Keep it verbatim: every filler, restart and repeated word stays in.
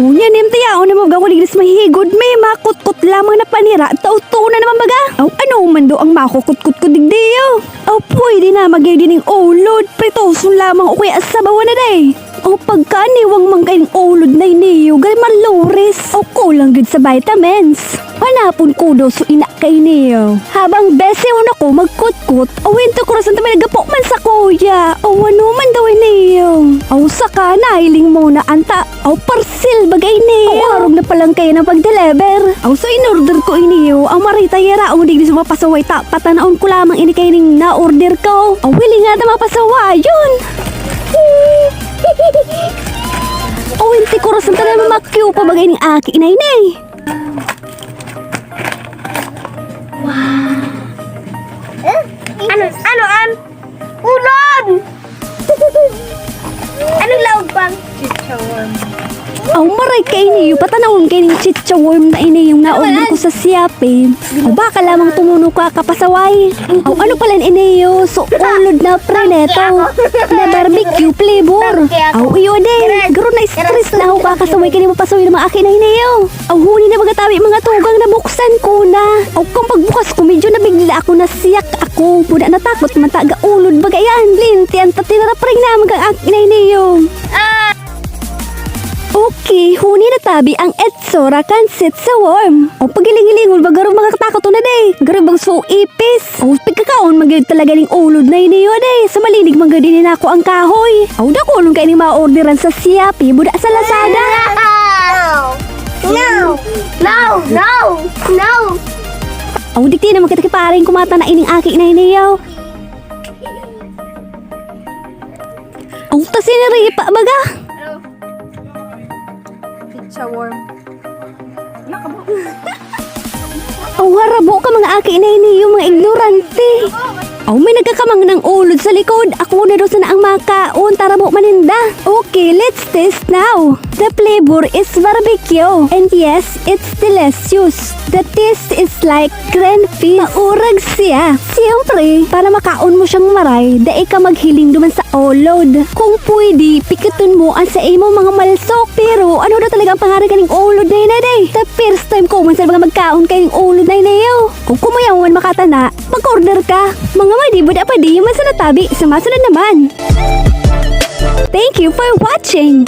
Unya, nim, tiyaon na mga kuliglis mahigod, may makutkot lamang na panira, tao-tao na naman baga. Aw, ano man daw ang makukutkot ko digdi, oh? Aw, pwede na magay din yung ulod, pritoson lamang o kaya sabawan na day. Aw, pagkaniwang man kayong ulod na iniyo, gali malores. Aw, kulang gid sa vitamins. Hanapon ko daw so ina kay niyo. Habang bese una ko magkutkot, awin to kurasan ta may nagapo man sa kuya. Aw, ano man daw iniyo. Aw, saka nahiling mo na anta. Aw, parcel bagay niyo. Aw, arog na palang kayo ng pag-deliver. Aw, so in-order ko iniyo. Ang marita yara, ang digdi sa mga pasaway ta, patanaon ko lamang ini kay ning na-order ko. Aw, wili nga ta mga pasawayon. Aw, inti kurasan ta na mamakyo pa bagay ning aki na ini. Ano? Ano an? Ulod! Anong laog pang? Aw, maray kay niyo, patanawon kay ning chicha worm na ini yung na-order ko sa Shopee. Aw, baka lamang tumunog ka, kapasaway. Aw, ano pala ini yo? So, ulod na preneto na barbecue flavor. Aw, iyo din. Garo na stress na ako, kakasaway kay ni mapasaway ng mga aki na ini yo. Aw, huni na mga tabi, mga tugang, nabuksan ko na. Aw, kung pagbukas ko, medyo nabigla ako, nasiyak ako. Buda natakot man ta, gaulod baga yan. Lintian ta, tinarapring na, magang aki na ini yo. Okay, huni na tabi ang etsura kan sitsa worm. O, pagiling-ilingol ba, garo makakatakot na, day? Garo bang so ipis? O, pagkakaon man gayud talaga ning ulod na ini, o, day. Sa malinig man gayud ini nako ang kahoy. Aw, dakulon kay ni maorderan sa Shopee, buda sa Lazada. No! No! No! No! No! Aw, digdi naman kita kiparing kumata na ining aki na ini, yaw. Aw, ta siniripa, baga. Pizza worm. Aw, harabo ka, mga aki na ini, yung mga ignorante. Aw, may nagkakamang ng ulod sa likod. Ako na daw sana ang makaon. Tarabo maninda. Okay, let's taste now. The flavor is barbecue. And yes, it's delicious. The taste is like green fish. Maurag siya. Siyempre, para makaon mo siyang maray, dai ka maghiling duman sa ulod. Kung pwede, pikiton mo ang sa imo mga malsok. Pero ano daw talaga ang pangaran kaning ulod na yun, day? The first time ko man sa mga magkaon kaning ulod na yun, ayo. Kung kumayaw man makatana, mag-order ka. Mga madi, buda pa di, man sa natabi, sa masunod naman. Thank you for watching!